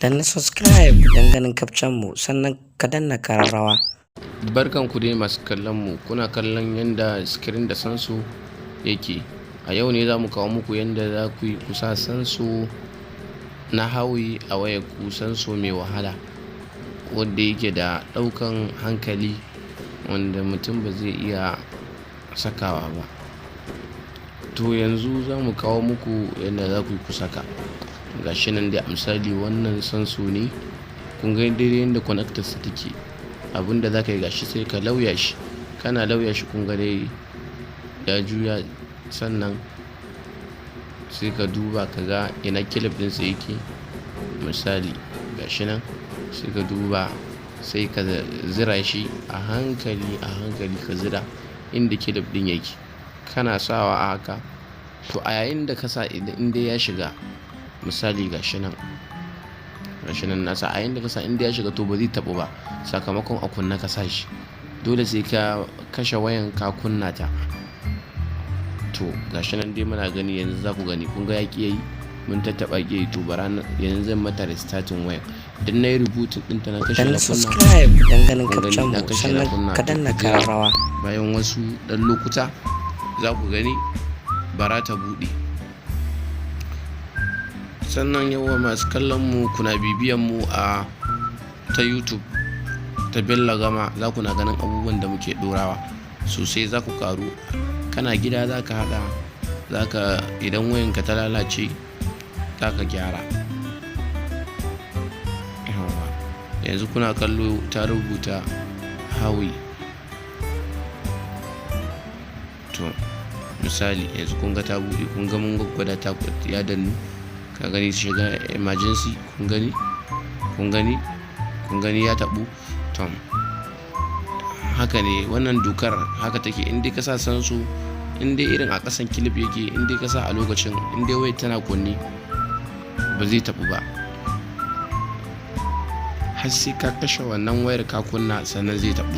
Danna subscribe don ganin kafcan mu, sannan ka danna kararrawa. Barkan ku dai masu kallon mu. Kuna kallon yadda screen da sensor yake. A yau ne za mu kawo muku yadda za ku yi kusa sensor na Huawei a wayar ku, sensor mai wahala wanda yake da ɗaukan hankali, wanda mutum ba zai iya sakawa ba. To, yanzu za mu kawo muku yadda za ku yi ku saka. Gashi nan dai, a misali wannan sensor ne. Kun ga daidai yadda connector sa take. Abinda za ka yi, gashi, sai ka lauya shi. Kana lauya shi, kun ga dai ya juya. Sannan sai ka duba ka ga ina clip ɗinsa yake. Misali gashi nan, sai ka duba, sai ka zira shi a hankali a hankali, ka zira inda clip ɗin yake. Kana sawa a haka. To, a yayin da ka sa, idan dai ya shiga, misali gashi nan, gashi nan nasa, a yayin da ka sa, inda ya shiga, to ba zai taɓu ba, sakamakon a kunna ka sa shi. Dole sai ka kashe wayan, ka kunna ta. To, gashi nan dai muna gani. Yanzu za ku gani, kun ga ya ƙi yayi, mun tattaɓa ƙi yayi. To, bara yanzu zan mata restarting wayan. Idan na yi rebooting ɗinta, na kashe, Danna na kunna. subscribe don ganin Kun gani, kafcan na mu, kashe, na sannan kunna. ka To, danna ku jira. kararrawa. Bayan wasu ɗan lokuta za ku gani bara ta buɗe. Sannan yawa masu kallon mu, kuna bibiyan mu a ta YouTube ta Bello Gama, za ku na ganin abubuwan da muke ɗorawa sosai, za ku karu. Kana gida za ka haɗa, za ka idan wayanka ta lalace za ka gyara. Yawwa, yanzu kuna kallo ta rubuta Huawei. To, misali yanzu kun ga ta buɗe, kun ga mun gwaggwada ta ya dannu. Ka gani, shiga emergency. Kun gani, kun gani, kun gani, ya taɓu. To, haka ne wannan dokar, haka take. In dai ka sa sensor, in dai irin a ƙasan clip yake, in dai ka sa a lokacin, in dai wayar tana kunne, ba zai taɓu ba har sai ka kashe wannan wayar ka kunna, sannan zai taɓu.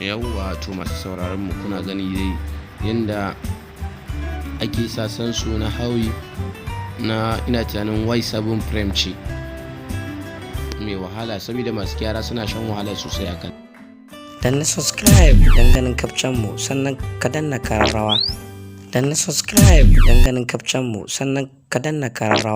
Yawwa, to masu sauraron mu, kuna gani dai yanda ake sa sensor na Huawei na, ina tunanin Y7 Prime ce, mai wahala, saboda masu gyara suna shan wahala sosai akan. Danna subscribe don ganin kafcan mu, sannan ka danna kararrawa. Danna subscribe don ganin kafcan mu, sannan ka danna kararrawa.